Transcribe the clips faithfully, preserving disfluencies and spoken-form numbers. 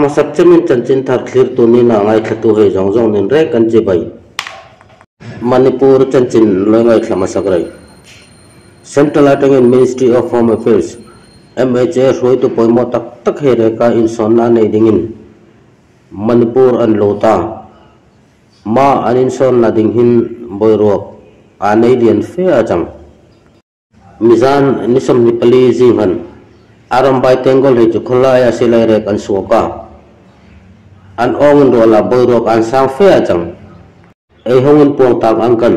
Masak chem in chanchin thar thlir tuni na ngaithlatu hei zong zong nin rek kan chibai. Manipur chanchin loi ngaithla masak rei. Central a teng in Ministry of Home Affairs, M H A hruaitu poimoh taktak hei rek a insawnna nei ding in Manipur an lut a. Ma an insawnna ding hin boiruak a nei lian fe a chang. Mizan ni sawmhni pali zing han Arambai Tenggol hei chu khawlai a silai rek an suak a. An ong in rual a boiruak an sang fe a chang. Ei hong in puang tak ang kan.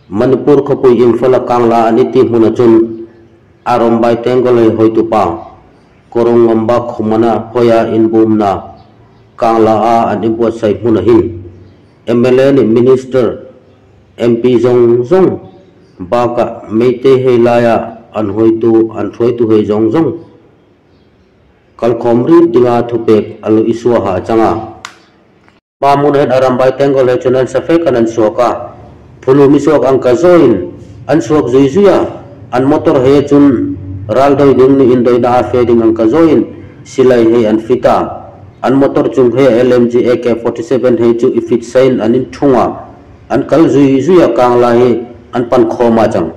Manipur khawpui Imphal a Kangla an i ti hmun a chun Arambai Tenggol hei hoitupa Kurungamba Khumana hoi a inbumna Kangla a an i buatsai hmun a hin M L A ni minister M P zong zong bak a Meitei hei lai a an hoitu an hruaitu hei zong zong kalkhawm rit ding a thupek a lo i suak ha chang a. Ma mun a hin Arambai Tenggol hei chun an sa fe kan an suak a. Phulu mi suak ang ka zaw in an suak zui zui a. An motor hei chun ral doi ding ni indoina a fe ding ang ka zaw in silai hei an fit a. An motor chung hei L M G A K forty seven hei chu i fit sa in an in thung a. An kal zui zui a Kangla hei an pan khawm a chang.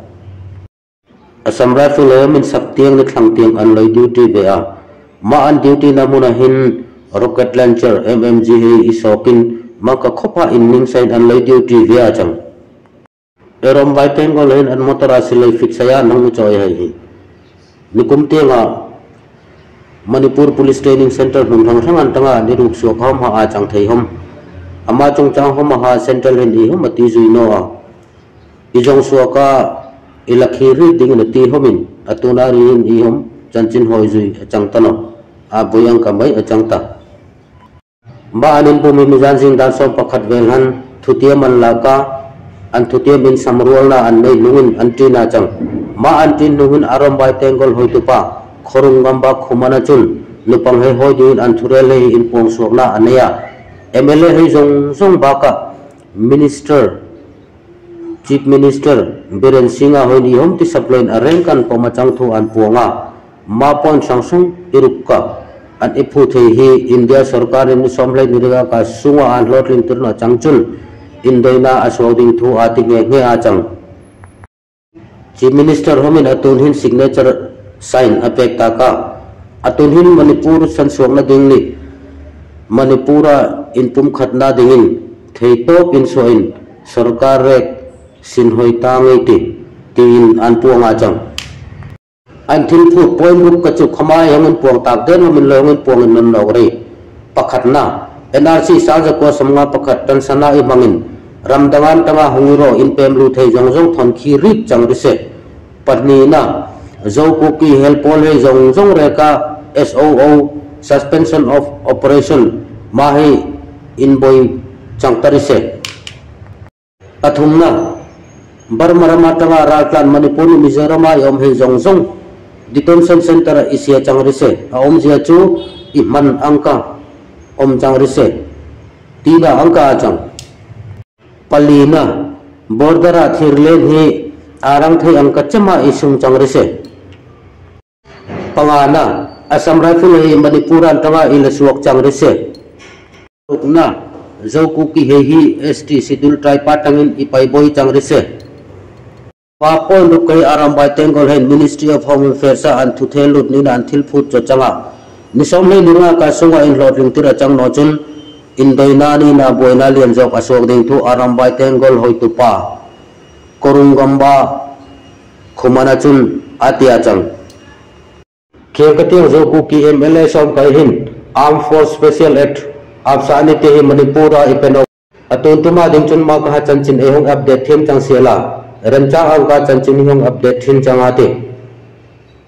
Assam Rifle hei min sak tiang ni thlang tiang an loi duty ve a. Ma an duty na mun a hin rocket launcher M M G hei i sawk in mang ka khop a in ning sa in an loi duty ve a chang. Arambai Tenggol hei hin an motor a silai fit sa a nang u chawi hei hi. Nikum tiang a Manipur Police Training Centre hmun hrang hrang an tang a ni ruk suak hom ha a chang thei hom. Ama chungchang hom a ha central hin i hom a ti zui naw a. I zong suak a i lakhi rit ding in a ti hom in a tuna ri hin i hom chanchin hoi zui a chang ta naw. A bui ang ka mai a chang ta. Ma an inbum hi mizan zing dan sawm pakhat vel han thutiam an lak a, an thutiam in samrualna an nei nung in an ṭin a chang. Ma an ṭin nung hin Arambai Tenggol hoitupa Khorung Gamba Khumana chun nupang hei hoi ding in an thurel hei in puang suakna a nei a. M L A hei zong zong bak a Minister, Chief Minister Biren Singh a hoi ni hom ti sap lo in a reng kan pom a chang thu an puang a. Ma point sang sung i ruk ka an i phu thei hi India sorkar in sawm hlei ni rek a ka sung a an hlawtling tir na chang chun indoina a suak ding thu a ti nge nge a chang. Chief Minister hom in a tun hin signature sign a pek ta ka. A tun hin Manipur san suakna ding ni Manipur a in pumkhatna ding in thei tawp in suak in sorkar rek sin hoi ta ngei ti, ti in an puang a chang. An thil phut point ruk ka chu khawmai hong in puang tak den hom in lo hong in puang in non nawk rei. Pakhatna, N R C sang za kua sawmnga pakhat tan sana i hmang in ram dang an tang a hong i ro in pem lu thei zong zong thon khi rit chang ri se. Pahnina, Zo Kuki hel pawl hei zong zong rek a S O O, Suspension of Operation, ma hei in boi chang ta ri se. Pathumna, Burma ram a tang a raltlan Manipur ni Mizoram a i om hei zong zong detention centre a i sia chang ri se, a om zia chu i hman ang ka om chang ri se, tina ang ka a chang. Palina, border a thir len hi a rang thei ang ka chem a i sung chang ri se. Pangana, Assam Rifle hei Manipur an tang a i la suak chang ri se. Rukna, Zo Kuki hei hi S T Schedule Tribe a tang in i pai boi chang ri se. Pa point ruk ka hi Arambai Tenggol hei Ministry of Home Affairs a an thu thei lut ni na an thil phut cho chang a. Ni sawm hlei ni nga ka sung a in hlawtling tir a chang naw chun indoina ni na buaina lian zawk a suak ding thu Arambai Tenggol hoitupa Khorung Gamba Khumana chun a ti a chang. Khiang ka tiang Zo Kuki M L A sawm ka i hin Armed Force Special Act apsa ni ti hi Manipur a i pen a. A tun tuma ding chun ma ka ha chanchin ei hong update thim chang sia la. Ren chang ang ka chanchin hong update thim chang a ti.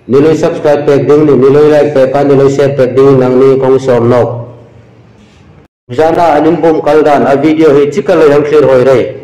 Ni loi subscribe pek ding ni, ni loi like pek a, ni loi share pek ding nang ni kong sawm nawk. Zana an in bum kal dan a video hi chika loi hang clear hoi rei.